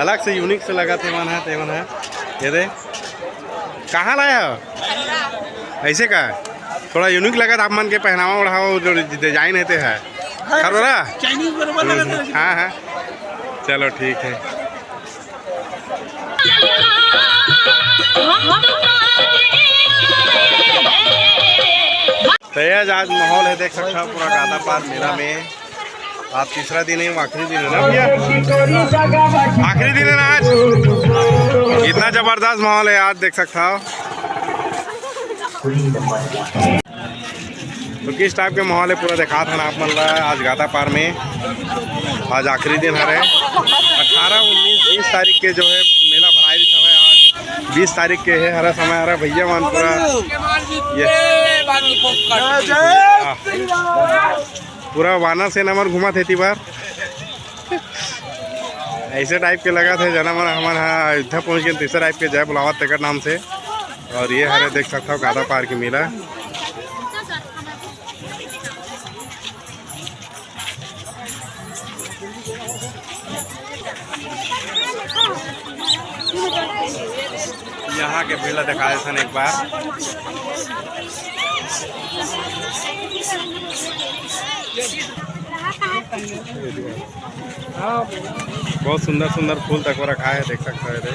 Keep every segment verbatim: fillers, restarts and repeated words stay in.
अलग से यूनिक से लगत हे मन ह, ते मन ह। ये दे, कहाँ लाए हो? ऐसे का? थोड़ा यूनिक लगत आप मन के पहनावा ओढ़ावा, जो डिजाइन हे ते है। खरोरा? चाइनीज बरोबर लगत हे। हाँ, हाँ। चलो, ठीक है। तो ये आज माहौल है, देख सकते हो पूरा गाता पार मेला में। आज तीसरा दिन है, आखिरी दिन है ना भैया? आखिरी दिन है ना आज? इतना जबरदस्त माहौल है आज, देख सकते हो। तो किस टाइप के माहौल है पूरा दिखात हन आप मन ला। आज गाता पार में आज आखिरी दिन हरे, अठारह, उन्नीस, बीस तारीख के जो है मेला भराइस हवे। आज बीस तारीख के है, हरा समय हरा भैया मन पूरा ये पूरा वानर सेना मन घूमत हे ती बार। ऐसे टाइप के लगत हे जना मन हमन ह अयोध्या पहुंच गए, तीसरे टाइप के जय बुलावत तेकर नाम से। और ये हरे देख सकता हो गाता पार के मेला। यहाँ के भीड़ ला दिखा देथन एक बार। बहुत सुंदर सुंदर फूल तक रखा है, देख सकते हो इधर।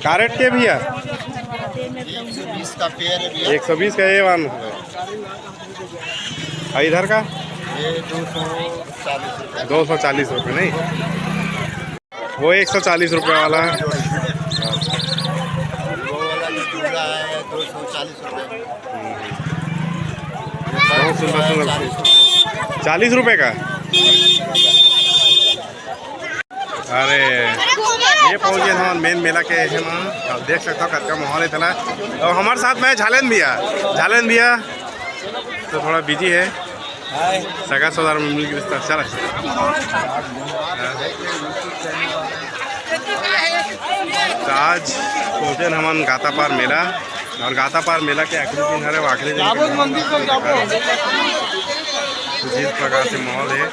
का रेट के भैया? एक सौ बीस का पेयर है भैया। एक सौ बीस का ये वन। और इधर का? ये दो सौ चालीस रुपये। दो सौ चालीस रुपये नहीं, वो एक सौ चालीस रुपये वाला है। वो वाला जो झूला है, दो सौ चालीस रुपये। बहुत सुंदर सुंदर फूल। चालीस रुपये का। अरे, ये पहुंच गए हम मेन मेला के है ना। अब देख सकता हो कतका माहौल है इतना। और हमारे साथ में है झालन भैया। झालन भैया तो थोड़ा बिजी है, सगा सौदार में मिल के बिस्तर चला। तो आज पहुंचे हमन गातापार मेला। और गातापार मेला के आखिरी दिन हरे, आखिरी दिन के मंदिर तक जाबो। कुछ इस प्रकार से माहौल है।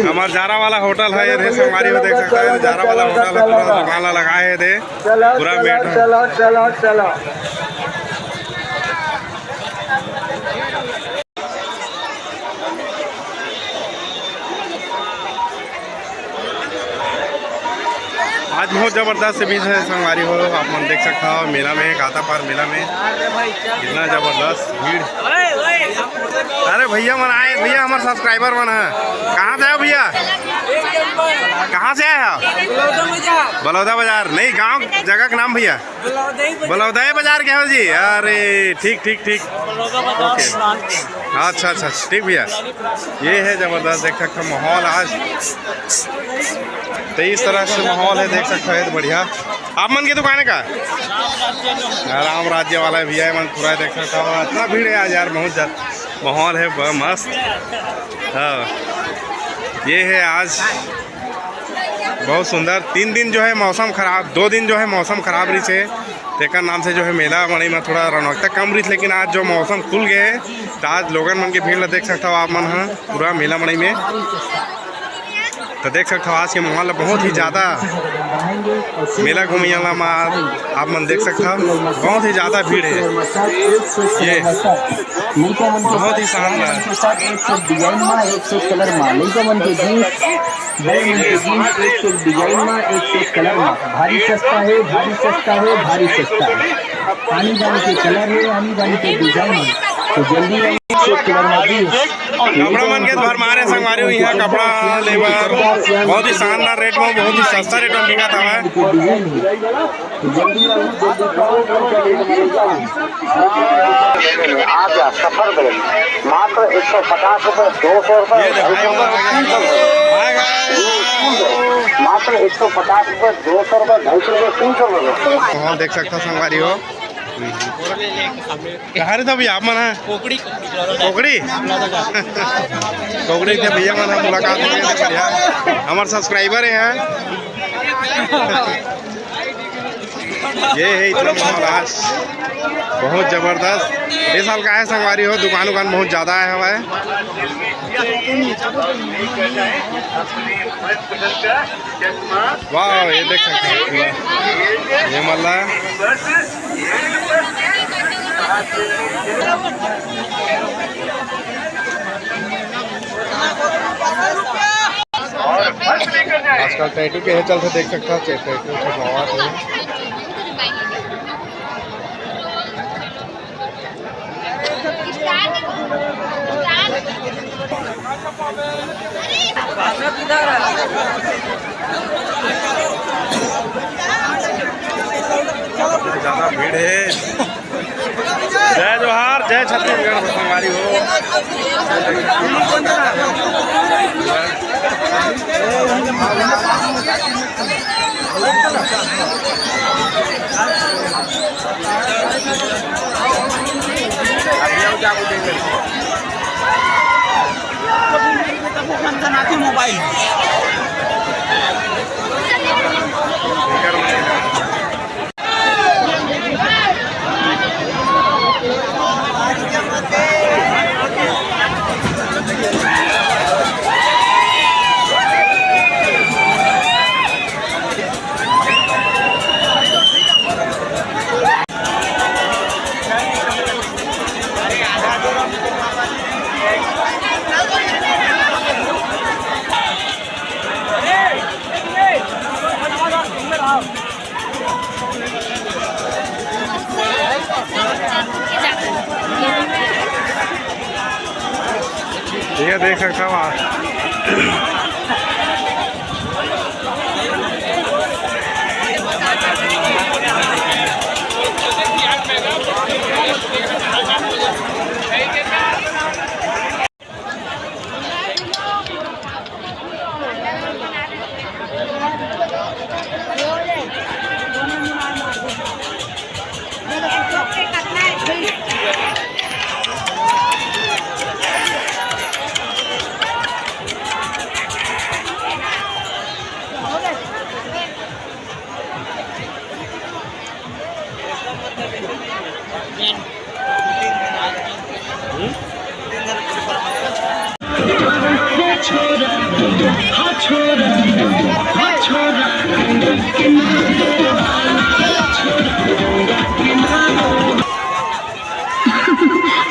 हमार जारा वाला होटल है, ये रे संगवारी हो, देख सकता है, जारा वाला होटल है, पूरा दुकान ला लगाए है दे, पूरा मेट है। आज बहुत जबरदस्त से बीच है संगवारी हो, आप मन देख सकता हो मेला में, गातापार मेला में इतना जबरदस्त भीड़। अरे भैया मन आए, भैया हमारे सब्सक्राइबर मन है। कहाँ से आए हो भैया? कहाँ से आए हो? बलौदा बाजार। नहीं, गांव जगह का नाम भैया? बलौदई बाजार। बलौदई बाजार के हो जी? अरे ठीक ठीक ठीक। ओके। अच्छा अच्छा ठीक भैया, ये है जबरदस्त, देख सकते हो माहौल आज। तो इस तरह से माहौल है, देख सकते हो, ये तो बढ़िया। आप मन के दुकान है का? राम राज्य वाला है भैया, ये मन पूरा देख सकता हो, इतना भीड़ है आज यार, बहुत ज्यादा माहौल है, ब-, मस्त। हाँ, ये है आज बहुत सुंदर। तीन दिन जो है मौसम खराब, दो दिन जो है मौसम खराब रहिस हे, तेकर नाम से जो है मेला मड़ई में थोड़ा रौनकता कम रहिस, लेकिन आज जो मौसम खुल गए है, तो आज लोगन मन के भीड़ ला देख सकता हो आप मन ह पूरा मेला मड़ई में। तो देख सकता हो आज के माहौल बहुत ही ज़्यादा मेला घूमैया ला मा-, आप मन देख सकता हो बहुत ही ज़्यादा भीड़ है। ये बहुत ही शानदार। एक से एक डिजाइन मा, एक से एक कलर मा, लइका मन के जींस, बड़े मन के जींस, एक से एक डिजाइन मा, एक से एक कलर मा। भारी सस्ता है, भारी सस्ता है, भारी सस्ता है। आनी बानी के कलर है, आनी बानी के डिजाइन है। तो जल्दी आइए, एक से एक कलर मा भी है। कपड़ा मन के भरमार हे संगवारी हो, यहाँ कपड़ा लेबर बहुत ही शानदार रेट में, बहुत ही सस्ता रेट में बिकत हवय। आ गया सफर में मात्र एक सौ पचास रुपए, दो सौ रुपए, ये दे भाई, तीन सौ रुपए। मात्र एक सौ पचास रुपए, दो सौ रुपए, ढाई सौ रुपए, तीन सौ रुपए। माहौल देख सकता संगवारी हो। कहाँ रहता भैया आप मन है? कोकड़ी। कोकड़ी? कोकड़ी के भैया मन मुलाकात हो गई, बढ़िया। हमारे सब्सक्राइबर है यहाँ। ये हे इतना माहौल आज, बहुत जबरदस्त। ये साल का हे संगवारी हो, दुकान उकान बहुत ज्यादा आए हवय। वाह, ये देख सकते हैं पूरा, ये मला आजकल टैटू के हे चलते देख सकता है, टैटू के बहुत है। ज्यादा भीड़ है। जय जोहार, जय छत्तीसगढ़, संगवारी हो। मोबाइल। ये देख सकता हूँ आप।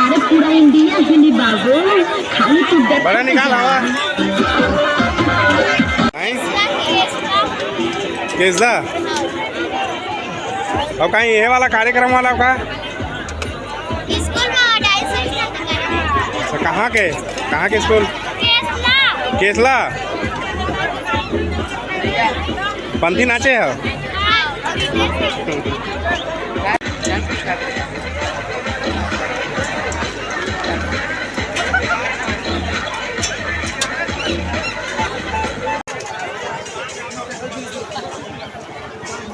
अरे पूरा इंडिया हिली बाबू, खाली तू डर बड़ा निकाल हवा। केसला। अउ कहीं ये वाला कार्यक्रम वाला का? स्कूल में ढाई सौ रुपया का कार्यक्रम। अच्छा, कहाँ के, कहाँ के स्कूल? केसला। केसला। पंथी नाचे है। हाँ।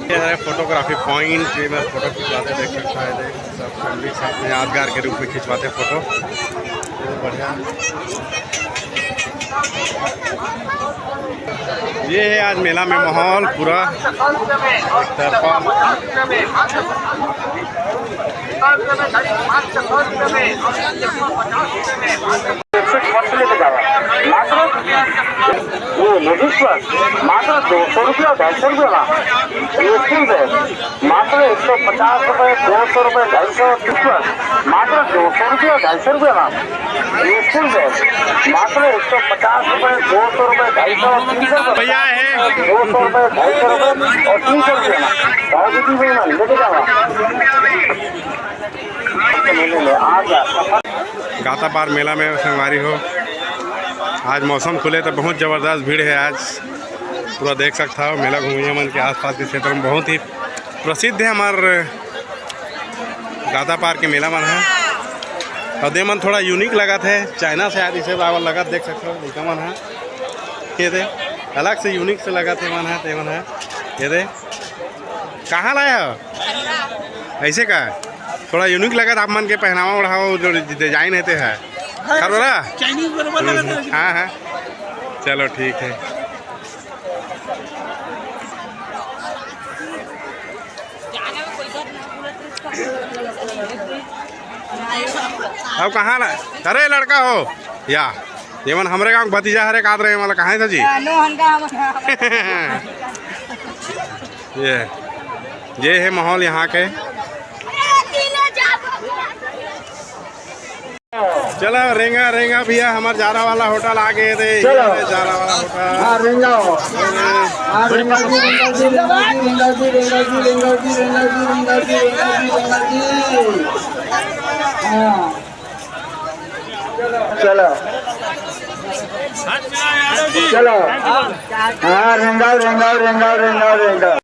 ये है फोटोग्राफी पॉइंट, ये मैं फोटो खिंचवाते देख सकता है, देख सब फैमिली के साथ में यादगार के रूप में खिंचवाते फोटो। ये बढ़िया। ये है आज मेला में माहौल पूरा एक तरफा। मात्र ये लेडीज पर्स मात्र दो सौ रुपया, ढाई सौ रुपया ना। ये स्कूल बैग मात्र एक सौ पचास रुपए, दो सौ रुपए, ढाई सौ, तीन सौ, मात्र दो सौ रुपए और ढाई सौ रुपए ना। ये स्कूल बैग मात्र एक सौ पचास रुपए, दो सौ रुपए, ढाई सौ और तीन सौ रुपए। भैया है। दो सौ रुपए, ढाई सौ रुपए और तीन सौ रुपए ना। भाव दीदी भाई ना, लेके जाओ। गातापार मेला में संगवारी हो, आज मौसम खुले तो बहुत जबरदस्त भीड़ है। आज पूरा देख सकता हो, मेला घूमइया मन के आसपास के क्षेत्र में बहुत ही प्रसिद्ध है हमार गातापार के मेला मन है। और दे मन थोड़ा यूनिक लगत है, चाइना से आए इसे बावल लगत, देख सकते हो लइका मन है। ये दे अलग से यूनिक से लगत है मन है, ते मन है। ये दे कहाँ लाए हो? ऐसे का थोड़ा यूनिक लगत आप मन के पहनावा ओढ़ावा, जो डिजाइन है ते है। खरोरा? चाइनीज बरोबर लगत है। हाँ, हाँ, चलो ठीक है। अब कहाँ ला? अरे लड़का हो या, ये मन हमरे गाँव के भतीजा हरे, कात रहे वाला कहाँ है था जी? हाँ, नोहन का हम। ये, ये है माहौल यहाँ के। चलो रेंगा रेंगा भैया, हमार जारा वाला होटल आ गए थे। चलो। ये जारा वाला होटल। हाँ, रेंगा हो। हाँ, रेंगा जी, रेंगा जी, रेंगा जी। हाँ। चलो। चलो। हाँ, रेंगा, रेंगा, रेंगा, रेंगा, रेंगा।